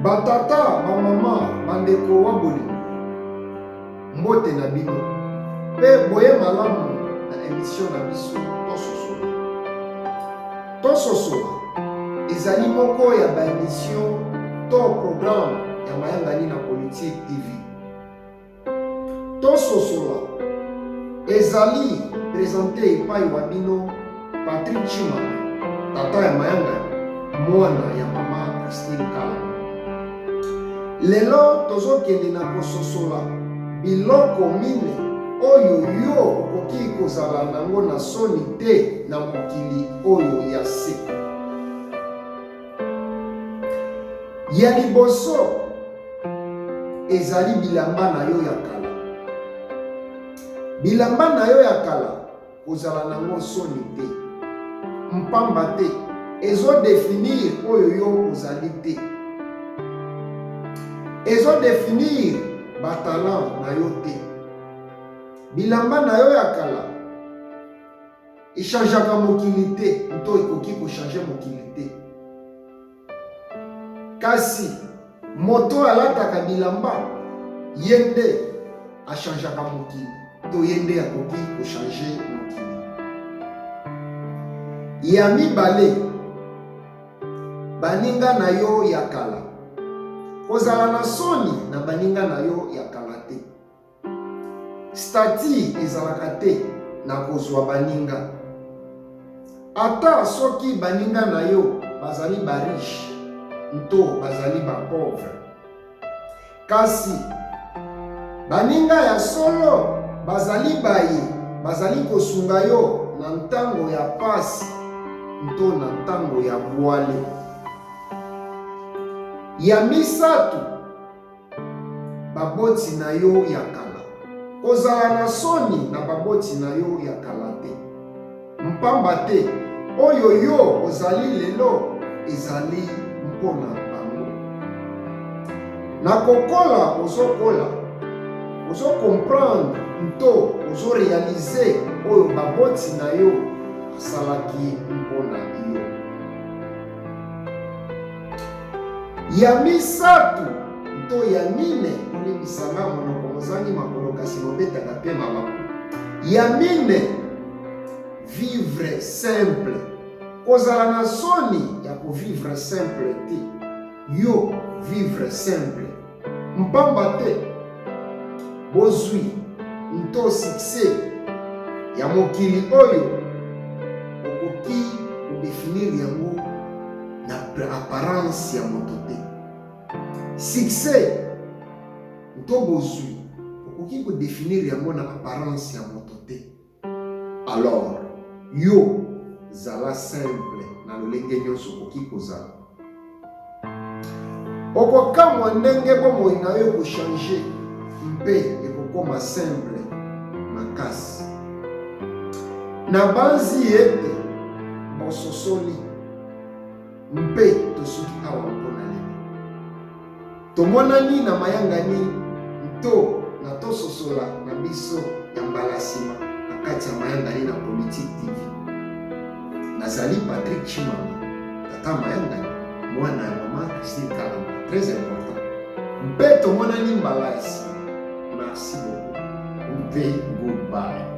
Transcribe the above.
Ba tata, ba mama, ba ndeko wa bolingo, mbote na bino pe boye malamu na emission na biso Tososola. Tososola ezali moko ya ba emission to programme ya mayangani na Politique TV. Tososola ezali presente epai wa bino Patrick Tshimanga, tata ya mayangani, mwana ya mama Christine Kalamba. Lelo tozokende na kososola biloko mine oyo yo okoki kozala nango na soni te na mokili oyo ya se. Ya liboso ezali bilamba na yo ya kala. Bilamba na yo ya kala kozala nango soni te, mpamba te ezo definir oyo yo ozali te, ezo definir ba talent na yo te. Bilamba na yo ya kala echangeaka mokili te nto ekoki kochange mokili te. Kasi moto oyo alataka bilamba, ye nde achangeaka mokili to ye nde akoki kochange mokili. Ya mibale, baninga na yo ya kala. Kozala na soni na baninga na yo ya kala te. Statut ezalaka te na kozwa baninga. Ata soki baninga na yo bazali ba riche nto bazali ba pauvre. Kasi baninga ya solo bazali baye bazali kosunga yo na ntango ya pasi nto na ntango ya bwale. Ya misato, Baboti na yo ya kala. Kozala na soni na baboti na yo ya kala te. Mpamba te oyo yo ozali lelo ezali mpo na bango. Na kokola ozokola, ozo comprendre nto ozo realiser oyo baboti na yo basalaki mpo na yo. Ya misato to ya mine, bolimbisa nga monoko mozangi makolo kasi mobetaka mpe mabaku. Ya mine, vivre simple. Kozala na soni ya kovivre simple te. Yo vivre simple. Mpamba te bozwi nto succès ya mokili oyo okoki kodefinir yango na apparence ya moto te. Succès nto bozwi okoki kodefinir yango na apparence ya moto te. Alors yo zala simple na lolenge nyonso okoki kozala. Okokamwa ndenge bomoi na yo ekochange mpe ekokoma simple makasi. Nabanzi ete bososoli mpe tosuki awa mpo na lelo. Tomonani na mayangani nto na tososola na biso ya mbala sima na kati ya mayangani na Politique TV. Nazali Patrick Tshimanga, tata mayangani, mwana ya mama Christine Kalamba, très important. Mpe tomonani mbala ya sima. Merci beaucoup mpe goodbye.